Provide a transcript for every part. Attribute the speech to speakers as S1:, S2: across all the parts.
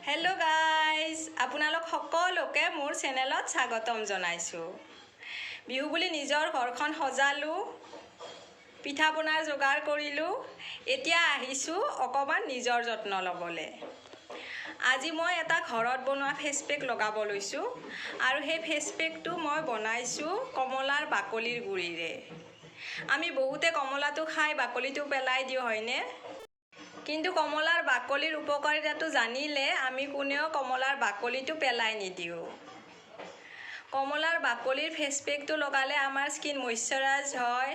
S1: Hello' guys, আপোনালোক সকলোকে মোৰ চেনেলত স্বাগতম জনাইছোঁ। বিহু বুলি নিজৰ ঘৰখন সজালোঁ, পিঠা পনাৰ যোগাৰ কৰিলোঁ। এতিয়া আহিছোঁ অকণমান নিজৰ যত্ন ল'বলৈ। আজি মই এটা ঘৰত বনোৱা ফেচ পেক লগাব লৈছোঁ আৰু সেই ফেচ পেকটো মই বনাইছোঁ কমলাৰ বাকলিৰ গুড়িৰে। আমি বহুতে কমলাটো খাই বাকলিটো পেলাই দিওঁ, হয়নে? কিন্তু কমলাৰ বাকলিৰ উপকাৰিতাটো জানিলে আমি কোনেও কমলাৰ বাকলিটো পেলাই নিদিওঁ। কমলাৰ বাকলিৰ ফেচ পেকটো লগালে আমাৰ স্কিন মইশ্চাৰাইজ হয়,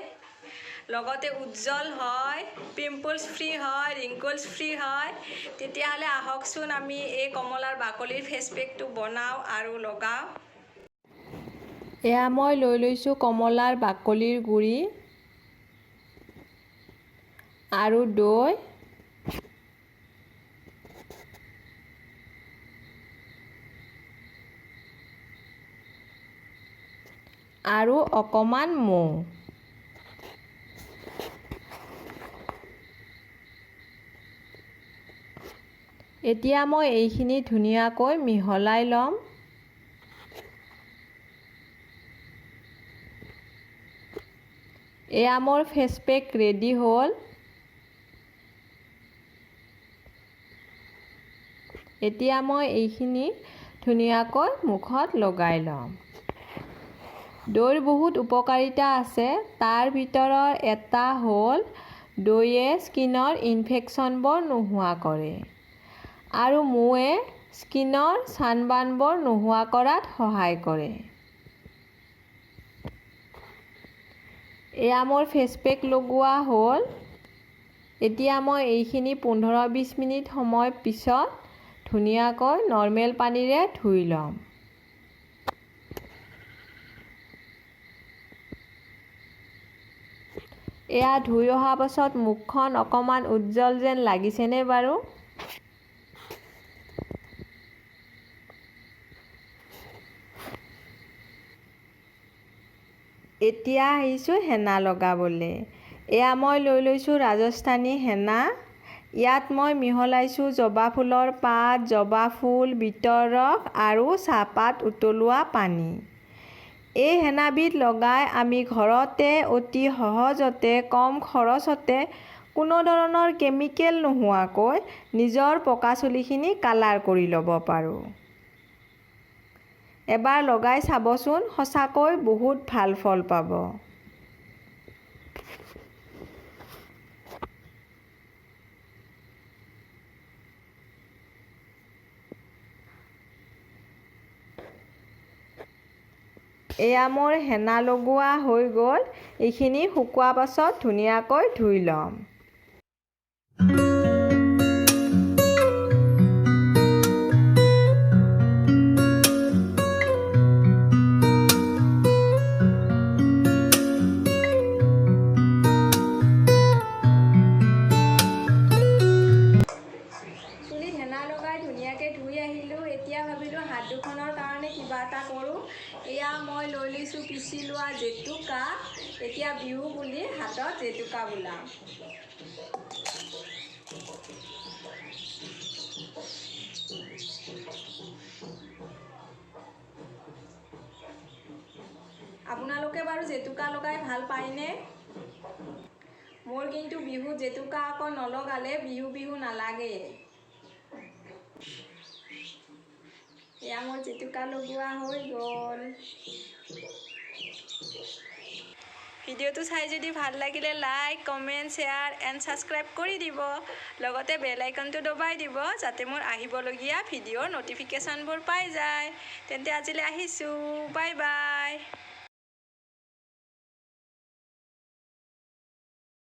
S1: লগতে উজ্জ্বল হয়, পিম্পলছ ফ্ৰী হয়, ৰিংকলছ ফ্ৰী হয়। তেতিয়াহ'লে আহকচোন আমি এই কমলাৰ বাকলিৰ ফেচ পেকটো বনাওঁ আৰু লগাওঁ। এয়া মই লৈ লৈছোঁ কমলাৰ বাকলিৰ গুড়ি আৰু দৈ। আৰু অকণমান মৌ। এতিয়া মই এইখিনি ধুনীয়াকৈ মিহলাই ল'ম। এয়া মোৰ ফেচ পেক ৰেডি হ'ল। এতিয়া মই এইখিনি ধুনীয়াকৈ মুখত লগাই ল'ম। দৈৰ বহুত উপকাৰিতা আছে, তাৰ ভিতৰৰ এটা হ'ল দৈয়ে স্কিনৰ ইনফেকশ্যনবোৰ নোহোৱা কৰে আৰু মৌৱে স্কিনৰ চানবাৰ্ণবোৰ নোহোৱা কৰাত সহায় কৰে। এয়া মোৰ ফেচ পেক লগোৱা হ'ল। এতিয়া মই এইখিনি 15-20 মিনিট সময় পিছত ধুনীয়াকৈ নৰ্মেল পানীৰে ধুই ল'ম। এয়া ধুই অহা পাছত মুখখন অকণমান উজ্জ্বল যেন লাগিছেনে বাৰু? এতিয়া আহিছোঁ হেনা লগাবলৈ। এয়া মই লৈ লৈছোঁ ৰাজস্থানী হেনা। ইয়াত মই মিহলাইছোঁ জবা ফুলৰ পাত, জবা ফুল, বিটৰ ৰস আৰু চাহপাত উতলোৱা পানী। এই হেনাবিধ লগাই আমি ঘৰতে অতি সহজতে কম খৰচতে কোনো ধৰণৰ কেমিকেল নোহোৱাকৈ নিজৰ পকা চুলিখিনি কালাৰ কৰি ল'ব পাৰোঁ। এবাৰ লগাই চাবচোন, সঁচাকৈ বহুত ভাল ফল পাব। এয়া মোৰ হেনা লগোৱা হৈ গ'ল। এইখিনি শুকোৱা পাছত ধুনীয়াকৈ ধুই ল'ম। চুলিত হেনা লগাই ধুনীয়াকৈ ধুই আহিলোঁ। এতিয়া ভাবিলোঁ হাত দুখনৰ কাৰণে কিবা এটা কৰোঁ। এয়া মই লৈ লৈছোঁ পিচি লোৱা জেতুকা। এতিয়া বিহু বুলি হাতত জেতুকা বোলাম। আপোনালোকে বাৰু জেতুকা লগাই ভাল পায়নে? মোৰ কিন্তু বিহুত জেতুকা আকৌ নলগালে বিহু বিহু নালাগে। এয়া মোৰ জেতুকা লগোৱা হৈ গ'ল। ভিডিঅ'টো চাই যদি ভাল লাগিলে like, comment, share and subscribe কৰি দিব। লগতে বেল আইকনটো দবাই দিব যাতে মোৰ আহিবলগীয়া ভিডিঅ'ৰ ন'টিফিকেশ্যনবোৰ পাই যায়। তেন্তে আজিলৈ আহিছোঁ, বাই বাই।